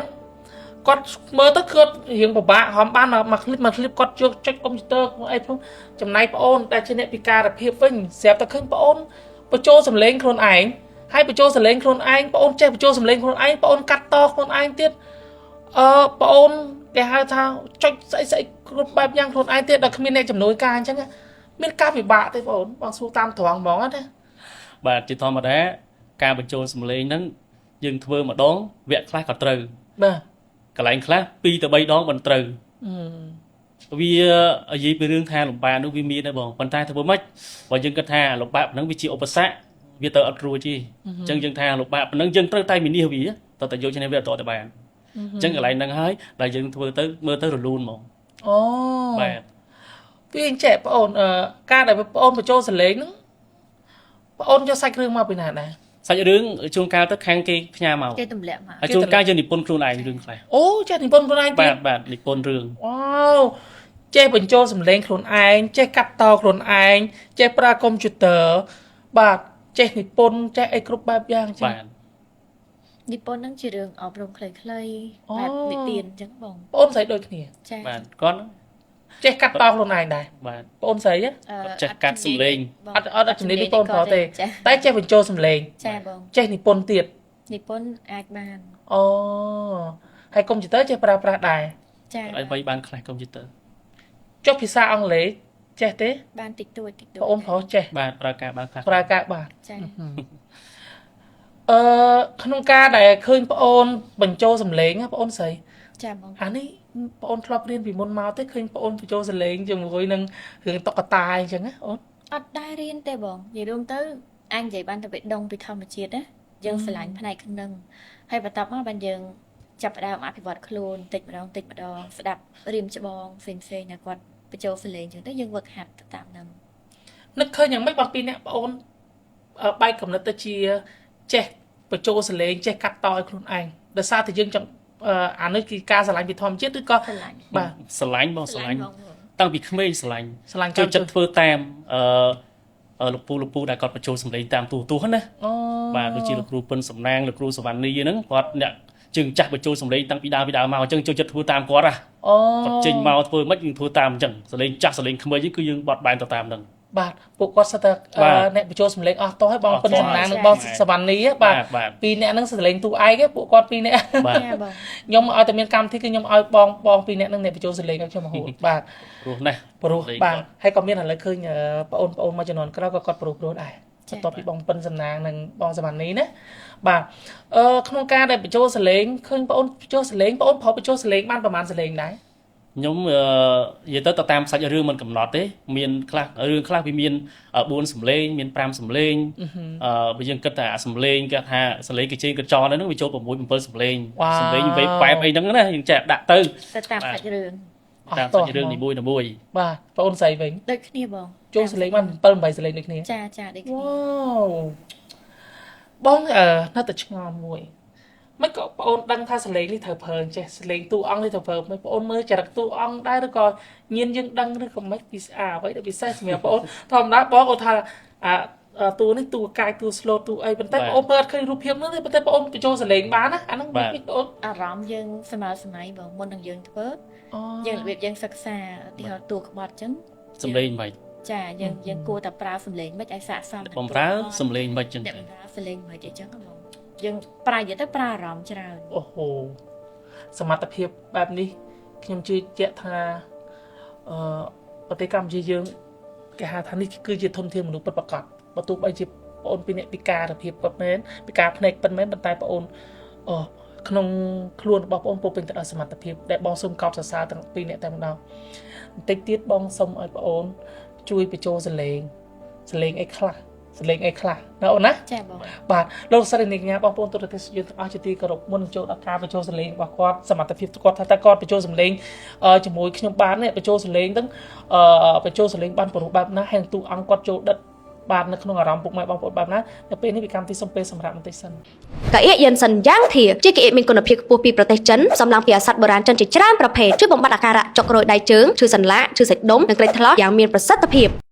គាត់មើលទៅគាត់រៀងពិបាកហំបានមួយឃ្លីបមួយឃ្លីបគាត់យកចុចកុំព្យូទ័រអីផងចំណែកប្អូនតែជាអ្នកពិការភាពវិញស្រាប់តែឃើញប្អូនបញ្ចូលសម្លេងខ្លួនឯងហើយបញ្ចូលសម្លេងខ្លួនឯងប្អូនចេះបញ្ចូលសម្លេងខ្លួនឯងប្អូនកាត់តខ្លួនឯងទៀតអឺប្អូនគេហៅថាចុចស្អីស្អីគ្រប់បែបយ៉ាងខ្លួនឯងទៀតដល់គ្មានអ្នកជំនួយការអញ្ចឹងមានការពិបាកទេបងអូនបងសួរតាមត្រង់ហ្មងណា បាទជាធម្មតាការបញ្ចូលសម្លេងហ្នឹងយើងធ្វើម្ដងវគ្គខ្លះក៏ត្រូវ បាទ កន្លែងខ្លះ2ទៅ3ដងមិនត្រូវវានិយាយពីរឿងថាលំបាកនោះវាមានដែរបងប៉ុន្តែធ្វើម៉េចបើយើងគិតថាលំបាកហ្នឹងវាជាឧបសគ្គវាទៅអត់រួចទេអញ្ចឹងយើងថាលំបាកប៉ុណ្ណឹងយើងត្រូវតែវិនិច្ឆ័យវាតើតែយកឈ្នះវាអត់ទៅបានអញ្ចឹងកន្លែងហ្នឹងហើយដែលយើងធ្វើទៅមើលទៅរលូនហ្មង អូ បាទ វាអញ្ចេះបងអូនការដែលបងអូនបញ្ចូលសម្លេងហ្នឹងបងអូនយកសាច់រឿងមកពីណាដែរ សាច់រឿងជួនកាលទៅខាងគេផ្ញើមក គេទម្លាក់មក ហើយជួនកាលយើងនិពន្ធខ្លួនឯងរឿងខ្លះ អូចេះនិពន្ធខ្លួនឯងទៀត បាទបាទនិពន្ធរឿង វ៉ាវចេះបញ្ចូលសម្លេងខ្លួនឯងចេះកាត់តខ្លួនឯងចេះប្រើកុំព្យូទ័របាទចេះនិពន្ធចេះអីគ្រប់បែបយ៉ាងចឹង បាទ និពន្ធហ្នឹងជារឿងអប់រំខ្លីៗបែបនិទានអញ្ចឹងបង បងអូនស្រីដូចគ្នា ចា៎ បាទគាត់ ចេះកាត់តខ្លួនឯងដែរ បាទ បងអូនស្រី ចេះកាត់សម្លេង អត់អត់ជំនាញដូចបងប្រុសទេតែចេះបញ្ចូលសម្លេង ចាបង ចេះនិពន្ធទៀត និពន្ធអាចបាន អូហើយកុំព្យូទ័រចេះប្រើប្រាស់ដែរ ចា ឲ្យໄວបានខ្លះកុំព្យូទ័រ ចុះភាសាអង់គ្លេសចេះទេ បានតិចតួចតិចតួច បងអូនប្រុសចេះ បាទប្រើការបានខ្លះ ប្រើការបាន ចា អឺក្នុងការដែលឃើញបងអូនបញ្ចូលសម្លេងបងអូនស្រី ចាបង អានេះបងអូនធ្លាប់រៀនពីមុនមកទេឃើញបងអូនបញ្ចូលសម្លេងជាមួយនឹងរឿងតុក្កតាអញ្ចឹងណាអូន អត់ដែររៀនទេបងនិយាយរួមទៅអញនិយាយបានតែវាដងពីធម្មជាតិណាយើងស្រឡាញ់ផ្នែកហ្នឹងហើយបន្ទាប់មកបានយើងចាប់ផ្ដើមអភិវឌ្ឍខ្លួនតិចម្ដងតិចម្ដងស្ដាប់រៀមច្បងផ្សេងផ្សេងណាគាត់បញ្ចូលសម្លេងអញ្ចឹងទៅយើងវឹកហាត់ទៅតាមហ្នឹង នឹកឃើញយ៉ាងម៉េចបងពីអ្នកបងអូនបែកកំណត់ទៅជាចេះបញ្ចូលសម្លេងចេះកាត់តឲ្យខ្លួនឯងដោយសារតែយើងចង់អានេះគឺការស្រឡាញ់ពីធម្មជាតិឬក៏ ស្រឡាញ់ បាទ ស្រឡាញ់បងស្រឡាញ់តាំងពីក្មេងស្រឡាញ់ ស្រឡាញ់ ចូលចិត្តធ្វើតាមអឺលោកពូលោកពូដែលគាត់បញ្ចូលសម្លេងតាមទូទស្សន៍ណាបាទដូចជាលោកគ្រូពិនសំណាងលោកគ្រូសវណ្ណីហ្នឹងគាត់អ្នកជើងចាស់បញ្ចូលសម្លេងតាំងពីដើមមកអញ្ចឹងចូលចិត្តធ្វើតាមគាត់ណា អូ គាត់ចេញមកធ្វើម៉េចយើងធ្វើតាមអញ្ចឹងសម្លេងចាស់សម្លេងក្មេងគឺយើងបត់បែនទៅតាមហ្នឹង បាទពួកគាត់សិតតែអ្នកបញ្ចូលសម្លេងអស់តោះហើយបងពិនសំណាងនិងបងសវណ្ណីបាទពីរអ្នកហ្នឹងសម្លេងទូឯកពួកគាត់ពីរអ្នកខ្ញុំឲ្យតែមានកម្មវិធីគឺខ្ញុំឲ្យបងបងពីរអ្នកហ្នឹងអ្នកបញ្ចូលសម្លេងឲ្យខ្ញុំរហូតបាទ ព្រោះណាស់ ព្រោះបាទហើយក៏មានឥឡូវឃើញបងប្អូនមួយចំនួនក្រោយក៏គាត់ព្រោះដែរបន្ទាប់ពីបងពិនសំណាងនិងបងសវណ្ណីណាបាទអឺក្នុងការដែលបញ្ចូលសម្លេងឃើញបងអូនបញ្ចូលសម្លេងបងអូនប្រុសបញ្ចូលសម្លេងបានប្រហែលសម្លេងដែរ ខ្ញុំនិយាយទៅតាមសាច់រឿងមិនកំណត់ទេមានខ្លះរឿងខ្លះវាមាន4សម្លេងមាន5សម្លេងបើយើងគិតថាសម្លេងគេថាសម្លេងគេជេរកញ្ចក់ហ្នឹងវាចូល6 7សម្លេងសម្លេងវេបែបអីហ្នឹងណាយើងចេះដាក់ទៅ តាមសាច់រឿង តាមសាច់រឿងនីមួយៗ បាទបងអូនស្រីវិញ ដូចគ្នាបង ចូលសម្លេងបាន7 8សម្លេងដូចគ្នា ចាចាដូចគ្នា វ៉ាវបងនៅតែឆ្ងល់មួយមិនក៏ អូនដឹងថាសលេងនេះត្រូវប្រើអញ្ចេះសលេងតួអង្គនេះត្រូវប្រើមិនបងអូនមើលចរិតតួអង្គដែរឬក៏ញៀនយើងដឹងឬក៏មិនពិសេសអ្វីដែលពិសេសសម្រាប់បងអូនធម្មតាបងអូនថាអាតួនេះតួកាយតួ slow តួអីប៉ុន្តែបងអូនមើលអត់ឃើញរូបភាពនោះទេប៉ុន្តែបងអូនបញ្ចូលសលេងបានណាអាហ្នឹងបងអូន អារម្មណ៍យើងសម័យសម័យបងមុននឹងយើងធ្វើយើងរបៀបយើងសិក្សាឧទាហរណ៍តួក្បត់អញ្ចឹង សំឡេងមិន ចាយើងយើងគួរតែប្រើសំឡេងមិនឲ្យស័ក្តិសមនឹង បំរើសំឡេងមិនចឹង អ្នកបំរើសំឡេងមិនអីចឹងបងយើងប្រើនិយាយទៅប្រើអារម្មណ៍ច្រើន អូហូសមត្ថភាពបែបនេះខ្ញុំជឿជាក់ថាអឺប្រទេសកម្ពុជាយើងគេហៅថានេះគឺជាធនធានមនុស្សពិតប្រាកដបើទោះបីជាបងអូនពីរអ្នកពិការភាពពិតមែនពិការភ្នែកពិតមែនប៉ុន្តែបងអូនអូក្នុងខ្លួនរបស់បងអូនពោរពេញទៅដោយសមត្ថភាពដែលបងសូមកោតសរសើរទាំងពីរអ្នកតែម្ដងបន្តិចទៀតបងសូមឲ្យបងអូនជួយបញ្ចូលសលេងសលេងអីខ្លះសលេងអីខ្លះណាអូនណា ចាបង បាទលោកស្រីនាងកញ្ញាបងប្អូនទូរទស្សនិកជនទាំងអស់ជាទីគោរពមុននឹងចូលដល់ការបញ្ចូលសំឡេងរបស់គាត់សមត្ថភាពគាត់ថាតើគាត់បញ្ចូលសំឡេងជាមួយខ្ញុំបាននេះបញ្ចូលសំឡេងហ្នឹងបញ្ចូលសំឡេងបានព្រោះបែបណាហើយនឹងទូអង្គគាត់ចូលដិតបាននៅក្នុងអារម្មណ៍ពុកម៉ែបងប្អូនបែបណានៅពេលនេះពីកម្មវិធីសូមពេលសម្រាប់បន្តិចសិន កៅអៀយិនសិនយ៉ាងធាជាកៅអៀមានគុណភាពខ្ពស់ពីប្រទេសចិនផ្សំឡើងពីឱសថបុរាណចិនជាច្រើនប្រភេទជួយបំបត្តិអាការៈចុករោយដៃជើងឈឺសន្លាក់ឈឺសាច់ដុំនិងក្រិចថ្លោះយ៉ាងមានប្រសិទ្ធភាព។